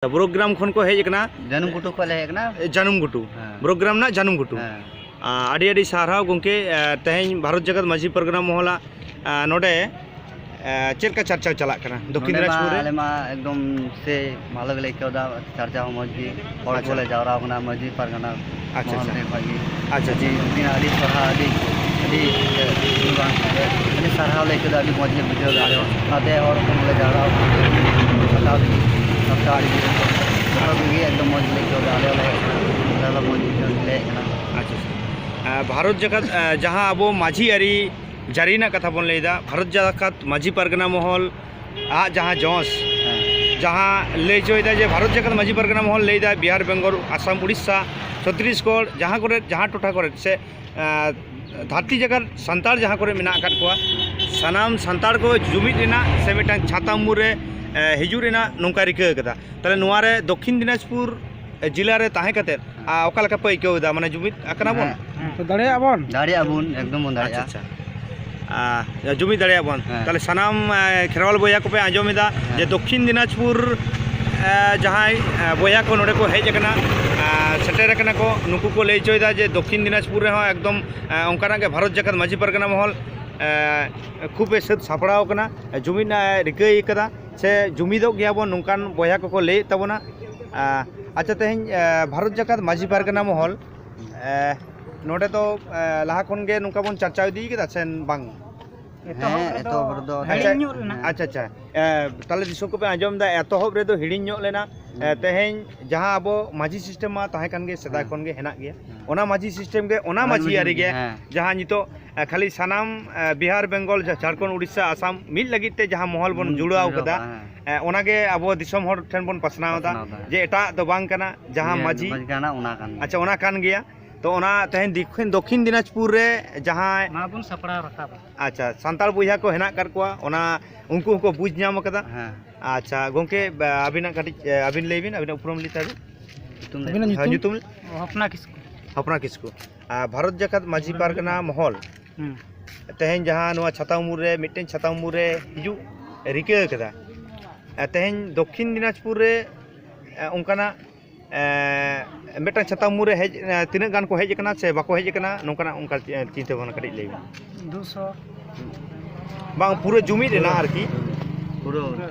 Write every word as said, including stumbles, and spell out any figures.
ᱵᱨᱳᱜᱨᱟᱢ ᱠᱷᱚᱱ ᱠᱚ ᱦᱮᱡ ᱟᱠᱟᱱᱟ᱾ ᱡᱟᱹᱱᱩᱢ ᱜᱷᱩᱴᱩ ᱠᱷᱚᱱ ᱞᱮ ᱦᱮᱡ ᱟᱠᱟᱱᱟ᱾ ᱡᱟᱹᱱᱩᱢ ᱜᱷᱩᱴᱩ᱾ ᱦᱮᱸ᱾ ᱵᱨᱳᱜᱨᱟᱢ ᱨᱮᱱᱟᱜ ᱡᱟᱹᱱᱩᱢ ᱜᱷᱩᱴᱩ᱾ ᱦᱮᱸ᱾ ᱟᱨ ᱟᱹᱰᱤ ᱟᱹᱰᱤ ᱥᱟᱨᱦᱟᱣ ᱜᱚᱢᱠᱮ᱾ ᱟᱨ ᱛᱮᱦᱮᱧ ᱵᱷᱟᱨᱚᱛ ᱡᱟᱠᱟᱛ ᱢᱟᱹᱡᱷᱤ ᱯᱟᱨᱜᱟᱱᱟ ᱢᱚᱦᱚᱞᱟᱜ, ᱟᱨ ᱱᱚᱰᱮ, ᱟᱨ ᱪᱮᱫ ᱞᱮᱠᱟ ᱪᱟᱨᱪᱟᱣ ᱪᱟᱞᱟᱜ ᱠᱟᱱᱟ ᱫᱚᱠᱠᱷᱤᱱ ᱱᱚᱰᱮ ᱢᱟ ᱫᱤᱱᱟᱡᱽᱯᱩᱨ ᱨᱮ? ᱟᱞᱮ ᱢᱟ ᱮᱠᱫᱚᱢ ᱥᱮ ᱵᱷᱟᱞᱚ ᱜᱮᱞᱮ ᱟᱹᱭᱠᱟᱹᱣ ᱮᱫᱟ᱾ ᱪᱟᱨᱪᱟᱣ ᱦᱚᱸ ᱢᱚᱡᱽ ᱜᱮ, ᱦᱚᱲ ᱟᱪᱪᱷᱟ᱾ ᱠᱚᱞᱮ ᱡᱟᱣᱨᱟ ᱟᱠᱟᱱᱟ ᱢᱟᱹᱡᱷᱤ ᱯᱟᱨᱜᱟᱱᱟ ᱟᱪᱪᱷᱟ, ᱢᱚᱦᱚᱞ ᱟᱪᱪᱷᱟ᱾ ᱴᱷᱮᱱ ᱠᱷᱚᱱ ᱜᱮ᱾ ᱟᱪᱪᱷᱟ, ᱟᱪᱪᱷᱟ᱾ ᱟᱹᱰᱤ, ᱩᱱᱠᱤᱱᱟᱜ ᱟᱹᱰᱤ ᱥᱟᱨᱦᱟᱣ, ᱟᱹᱰᱤ, ᱟᱹᱰᱤ, ᱟᱹᱰᱤ ᱥᱟᱨᱦᱟᱣ ᱞᱮ ᱟᱹᱭᱠᱟᱹᱣ ᱮᱫᱟ, ᱟᱹᱰᱤ ᱢᱚᱡᱽ ᱞᱮ ᱵᱩᱡᱷᱟᱹᱣ ᱮᱫᱟ᱾ ᱟᱪᱪᱷᱟ, ᱟᱪᱪᱷᱟ᱾ ᱚᱱᱟᱛᱮ ᱦᱚᱲ ᱠᱚ ᱱᱚᱰᱮ ᱡᱟᱣᱨᱟ ᱟᱠᱟᱱᱟ, ᱥᱟᱱᱛᱟᱲ ᱜᱮ, ᱥᱟᱱᱛᱟᱲ ᱜᱮ, ᱡᱚᱛᱚ ᱠᱚᱜᱮ ᱮᱠᱫᱚᱢ ᱢᱚᱡᱽ ᱜᱮᱞᱮ ᱟᱹᱭᱠᱟᱹᱣ ᱮᱫᱟ᱾ ᱟᱞᱮ ᱦᱚᱸᱞᱮ ᱦᱮᱡ ᱟᱠᱟᱱᱟ, ᱟᱞᱮ ᱦᱚᱸ ᱢᱚᱡᱽ ᱜᱮ ᱦᱮᱡ ᱟᱠᱟᱱᱟ᱾ ᱟᱪᱪᱷᱟ, ᱟᱪᱪᱷᱟ᱾ ᱟᱨ ᱵᱷᱟᱨᱚᱛ ᱡᱟᱠᱟᱛ, ᱟᱨ ᱡᱟᱦᱟᱸ ᱟᱵᱚ ᱢᱟᱹᱡᱷᱤ ᱟᱹᱨᱤ ᱡᱟᱹᱨᱤ ᱨᱮᱱᱟᱜ ᱠᱟᱛᱷᱟ ᱵᱚᱱ ᱞᱟᱹᱭᱫᱟ, ᱵᱷᱟᱨᱚᱛ ᱡᱟᱠᱟᱛ ᱢᱟᱹᱡᱷᱤ ᱯᱟᱨᱜᱟᱱᱟ ᱢᱚᱦᱚᱞ ᱟᱜ ᱡᱟᱦᱟᱸ ᱡᱚᱥ, ᱦᱮᱸ᱾ ᱡᱟᱦᱟᱸ ᱞᱟᱹᱭ ᱦᱚᱪᱚᱭᱮᱫᱟ ᱡᱮ ᱵᱷᱟᱨᱚᱛ ᱡᱟᱠᱟᱛ ᱢᱟᱹᱡᱷᱤ ᱯᱟᱨᱜᱟᱱᱟ ᱢᱚᱦᱚᱞ ᱞᱟᱹᱭᱫᱟ ᱵᱤᱦᱟᱨ, ᱵᱮᱝᱜᱚᱞ, ᱟᱥᱟᱢ, ᱩᱲᱤᱥᱥᱟ, ᱪᱷᱚᱛᱨᱤᱥᱜᱚᱲ, ᱡᱟᱦᱟᱸ ᱠᱚᱨᱮ, ᱡᱟᱦᱟᱸ ᱴᱚᱴᱷᱟ ᱠᱚᱨᱮ ᱥᱮ, ᱟᱸ, ᱫᱷᱟᱹᱨᱛᱤ ᱡᱟᱠᱟᱛ ᱥᱟᱱᱛᱟᱲ ᱡᱟᱦᱟᱸ ᱠᱚᱨᱮ ᱢᱮᱱᱟᱜ ᱟᱠᱟᱫ ᱠᱚᱣᱟ, ᱥᱟᱱᱟᱢ ᱥᱟᱱᱛᱟᱲ ᱠᱚ ᱡᱩᱢᱤᱫ ᱨᱮᱱᱟᱜ ᱥᱮ ᱢᱤᱫᱴᱟᱝ ᱪᱷᱟᱛᱟ ᱩᱢᱩᱞ ᱨᱮ, ᱮ, ᱦᱤᱡᱩᱜ ᱨᱮᱱᱟᱜ ᱱᱚᱝᱠᱟ ᱨᱤᱠᱟᱹ ᱟᱠᱟᱫᱟ᱾ ᱛᱟᱦᱚᱞᱮ ᱱᱚᱣᱟ ᱨᱮ ᱫᱚᱠᱠᱷᱤᱱ ᱫᱤᱱᱟᱡᱽᱯᱩᱨ ᱡᱮᱞᱟ ᱨᱮ ᱛᱟᱦᱮᱸ ᱠᱟᱛᱮᱫ, ᱟᱨ ᱚᱠᱟ ᱞᱮᱠᱟ ᱯᱮ ᱟᱹᱭᱠᱟᱹᱣ ᱮᱫᱟ? ᱢᱟᱱᱮ ᱡᱩᱢᱤᱫ ᱟᱠᱟᱱᱟ ᱵᱚᱱ? ᱦᱮᱸ᱾ ᱛᱚ ᱫᱟᱲᱮᱭᱟᱜᱼᱟ ᱵᱚᱱ? ᱫᱟᱲᱮᱭᱟᱜᱼᱟ ᱵᱚᱱ, ᱮᱠᱫᱚᱢ ᱵᱚᱱ ᱟᱪᱪᱷᱟ, ᱫᱟᱲᱮᱭᱟᱜᱼᱟ᱾ ᱟᱪᱪᱷᱟ᱾ ᱟᱨ ᱡᱩᱢᱤᱫ ᱫᱟᱲᱮᱭᱟᱜ ᱵᱚᱱ᱾ ᱦᱮᱸ᱾ ᱛᱟᱦᱚᱞᱮ ᱥᱟᱱᱟᱢ, ᱮ, ᱠᱷᱮᱨᱣᱟᱞ ᱵᱚᱭᱦᱟ ᱠᱚᱯᱮ ᱟᱸᱡᱚᱢ ᱮᱫᱟ ᱦᱮᱸ᱾ ᱡᱮ ᱫᱚᱠᱠᱷᱤᱱ ᱫᱤᱱᱟᱡᱽᱯᱩᱨ, ᱮ, ᱡᱟᱦᱟᱸᱭ, ᱮ, ᱵᱚᱭᱦᱟ ᱠᱚ ᱱᱚᱰᱮ ᱠᱚ ᱦᱮᱡ ᱟᱠᱟᱱᱟ, ᱮ, ᱥᱮᱴᱮᱨ ᱟᱠᱟᱱᱟ ᱠᱚ, ᱱᱩᱠᱩ ᱠᱚ ᱞᱟᱹᱭ ᱦᱚᱪᱚᱭᱮᱫᱟ ᱡᱮ ᱫᱚᱠᱠᱷᱤᱱ ᱫᱤᱱᱟᱡᱽᱯᱩᱨ ᱨᱮᱦᱚᱸ ᱮᱠᱫᱚᱢ, ᱮ, ᱚᱱᱠᱟᱱᱟᱜ ᱜᱮ ᱵᱷᱟᱨᱚᱛ ᱡᱟᱠᱟᱛ ᱢᱟᱹᱡᱷᱤ ᱯᱟᱨᱜᱟᱱᱟ ᱢᱚᱦᱚᱞ, ᱮ, ᱠᱷᱩᱵ ᱮ ᱥᱟᱹᱛ ᱥᱟᱯᱲᱟᱣ ᱟᱠᱟᱱᱟ, ᱡᱩᱢᱤᱫ ᱨᱮᱱᱟᱜ ᱮ ᱨᱤᱠᱟᱹᱭ ᱟᱠᱟᱫᱟ, ᱥᱮ ᱡᱩᱢᱤᱫᱚᱜ ᱜᱮᱭᱟ ᱵᱚᱱ, ᱱᱚᱝᱠᱟᱱ ᱵᱚᱭᱦᱟ ᱠᱚᱠᱚ ᱞᱟᱹᱭᱮᱫ ᱛᱟᱵᱚᱱᱟ᱾ ᱮ, ᱟᱪᱪᱷᱟ, ᱛᱮᱦᱮᱧ, ᱮ, ᱵᱷᱟᱨᱚᱛ ᱡᱟᱠᱟᱛ ᱢᱟᱹᱡᱷᱤ ᱯᱟᱨᱜᱟᱱᱟ ᱢᱚᱦᱚᱞ, ᱮ, ᱱᱚᱰᱮ ᱫᱚ, ᱮ, ᱞᱟᱦᱟ ᱠᱷᱚᱱ ᱜᱮ ᱱᱚᱝᱠᱟ ᱵᱚᱱ ᱪᱟᱨᱪᱟᱣ ᱤᱫᱤ ᱠᱟᱫᱟ ᱥᱮ ᱵᱟᱝ? ᱮᱛᱚᱦᱚᱵ ᱦᱮᱸ, ᱨᱮᱫᱚ ᱮᱛᱚᱦᱚᱵ ᱨᱮᱫᱚ ᱦᱤᱲᱤᱧ ᱧᱚᱜ ᱞᱮᱱᱟ᱾ ᱟᱪᱪᱷᱟ, ᱟᱪᱪᱷᱟ᱾ ᱮ, ᱛᱟᱦᱞᱮ ᱫᱤᱥᱚᱢ ᱠᱚᱯᱮ ᱟᱸᱡᱚᱢ ᱮᱫᱟ, ᱮᱛᱚᱦᱚᱵ ᱨᱮᱫᱚ ᱦᱤᱲᱤᱧ ᱧᱚᱜ ᱞᱮᱱᱟ᱾ ᱮ, ᱦᱩᱸ᱾ ᱛᱮᱦᱮᱧ ᱡᱟᱦᱟᱸ ᱟᱵᱚ ᱢᱟᱹᱡᱷᱤ system ᱢᱟ ᱛᱟᱦᱮᱸ ᱠᱟᱱ ᱜᱮ, ᱥᱮᱫᱟᱭ ᱦᱮᱸ᱾ ᱠᱷᱚᱱ ᱜᱮ ᱦᱮᱱᱟᱜ ᱜᱮᱭᱟ᱾ ᱦᱮᱸ᱾ ᱚᱱᱟ ᱢᱟᱹᱡᱷᱤ system ᱜᱮ, ᱚᱱᱟ ᱚᱱᱟ ᱢᱟᱹᱡᱷᱤ ᱢᱟᱹᱡᱷᱤ ᱟᱹᱨᱤ ᱜᱮ, ᱦᱮᱸ᱾ ᱡᱟᱦᱟᱸ ᱱᱤᱛᱚᱜ, ᱮ, ᱠᱷᱟᱹᱞᱤ ᱥᱟᱱᱟᱢ, ᱮ, ᱵᱤᱦᱟᱨ, ᱵᱮᱝᱜᱚᱞ, ᱡᱷᱟ-, ᱡᱷᱟᱲᱠᱷᱚᱸᱰ, ᱩᱲᱤᱥᱥᱟ, ᱟᱥᱟᱢ ᱢᱤᱫ ᱞᱟᱹᱜᱤᱫ ᱛᱮ ᱡᱟᱦᱟᱸ ᱢᱚᱦᱚᱞ ᱵᱚᱱ ᱦᱩᱸ, ᱡᱩᱲᱟᱹᱣ ᱡᱩᱲᱟᱹᱣ ᱠᱟᱫᱟ, ᱠᱟᱜᱼᱟ, ᱦᱮᱸ᱾ ᱮ, ᱚᱱᱟᱜᱮ ᱟᱵᱚ ᱫᱤᱥᱚᱢ ᱦᱚᱲ ᱴᱷᱮᱱ ᱵᱚᱱ ᱯᱟᱥᱱᱟᱣ ᱮᱫᱟ, ᱯᱟᱥᱱᱟᱣ ᱮᱫᱟ᱾ ᱡᱮ ᱮᱴᱟᱜ ᱫᱚ ᱵᱟᱝ ᱠᱟᱱᱟ, ᱡᱟᱦᱟᱸ ᱡᱮ ᱢᱟᱹᱡᱷᱤ᱾ ᱢᱟᱹᱡᱷᱤ ᱠᱟᱱᱟ, ᱚᱱᱟ ᱠᱟᱱ ᱜᱮᱭᱟ᱾ ᱟᱪᱪᱷᱟ, ᱚᱱᱟ ᱠᱟᱱ ᱜᱮᱭᱟ᱾ ᱛᱚ, ᱚᱱᱟ ᱛᱮᱦᱮᱧ ᱫᱤᱠᱷᱤᱱ-, ᱫᱚᱠᱠᱷᱤᱱ ᱫᱤᱱᱟᱡᱽᱯᱩᱨ ᱨᱮ ᱡᱟᱦᱟᱸᱭ ᱢᱟ ᱵᱚᱱ ᱥᱟᱯᱲᱟᱣ ᱨᱟᱠᱟᱵᱟ᱾ ᱟᱪᱪᱷᱟ, ᱥᱟᱱᱛᱟᱲ ᱵᱚᱭᱦᱟ ᱠᱚ ᱦᱮᱱᱟᱜ ᱟᱠᱟᱫ ᱠᱚᱣᱟ, ᱚᱱᱟ ᱩᱱᱠᱩ ᱦᱚᱸᱠᱚ ᱵᱩᱡᱽ ᱧᱟᱢ ᱟᱠᱟᱫᱟ᱾ ᱦᱮᱸ᱾ ᱟᱪᱪᱷᱟ, ᱜᱚᱝᱠᱮ, ᱵᱟ-, ᱟᱵᱤᱱᱟᱜ ᱠᱟᱹᱴᱤᱡ, ᱮ, ᱟᱵᱤᱱ ᱞᱟᱹᱭ ᱵᱤᱱ, ᱟᱵᱤᱱᱟᱜ ᱩᱯᱨᱩᱢ ᱞᱟᱹᱭ ᱛᱟᱵᱤᱱ᱾ ᱧᱩᱛᱩᱢ ᱞᱟᱹᱭ ᱟᱵᱤᱱᱟᱜ ᱵᱤᱱ᱾ ᱦᱮᱸ, ᱧᱩᱛᱩᱢ? ᱧᱩᱛᱩᱢ? ᱦᱚᱯᱱᱟ ᱠᱤᱥᱠᱩ᱾ ᱦᱚᱯᱱᱟ ᱠᱤᱥᱠᱩ᱾ ᱟᱨ ᱵᱷᱟᱨᱚᱛ ᱡᱟᱠᱟᱛ ᱢᱟᱹᱡᱷᱤ ᱯᱟᱨᱜᱟᱱᱟ ᱢᱚᱦᱚᱞ ᱦᱩᱸ᱾ ᱛᱮᱦᱮᱧ ᱡᱟᱦᱟᱸ ᱱᱚᱣᱟ ᱪᱷᱟᱛᱟ ᱩᱢᱩᱞ ᱨᱮ ᱢᱤᱫᱴᱮᱱ ᱪᱷᱟᱛᱟ ᱩᱢᱩᱞ ᱨᱮ ᱦᱤᱡᱩᱜ ᱨᱤᱠᱟᱹ ᱟᱠᱟᱫᱟ, ᱟᱨ ᱛᱮᱦᱮᱧ ᱫᱚᱠᱠᱷᱤᱱ ᱫᱤᱱᱟᱡᱽᱯᱩᱨ ᱨᱮ ᱮ, ᱚᱱᱠᱟᱱᱟᱜ ᱮ, ᱢᱤᱫᱴᱟᱝ ᱪᱷᱟᱛᱟ ᱩᱢᱩᱞ ᱨᱮ ᱦᱮᱡ, ᱮ, ᱛᱤᱱᱟᱹᱜ ᱜᱟᱱ ᱠᱚ ᱦᱮᱡ ᱟᱠᱟᱱᱟ ᱥᱮ ᱵᱟᱠᱚ ᱦᱮᱡ ᱟᱠᱟᱱᱟ, ᱱᱚᱝᱠᱟᱱᱟᱜ ᱚᱱᱠᱟ ᱪᱤ- ᱪᱤᱱᱛᱟᱹ ᱵᱷᱟᱵᱽᱱᱟ ᱠᱟᱹᱴᱤᱡ ᱞᱟᱹᱭ ᱵᱤᱱ᱾ ᱫᱩᱥᱚ᱾ ᱵᱟᱝ, ᱯᱩᱨᱟᱹ ᱡᱩᱢᱤᱫ ᱨᱮᱱᱟᱜ ᱟᱨᱠᱤ᱾ ᱯᱩᱨᱟᱹ ᱚᱱᱛᱮ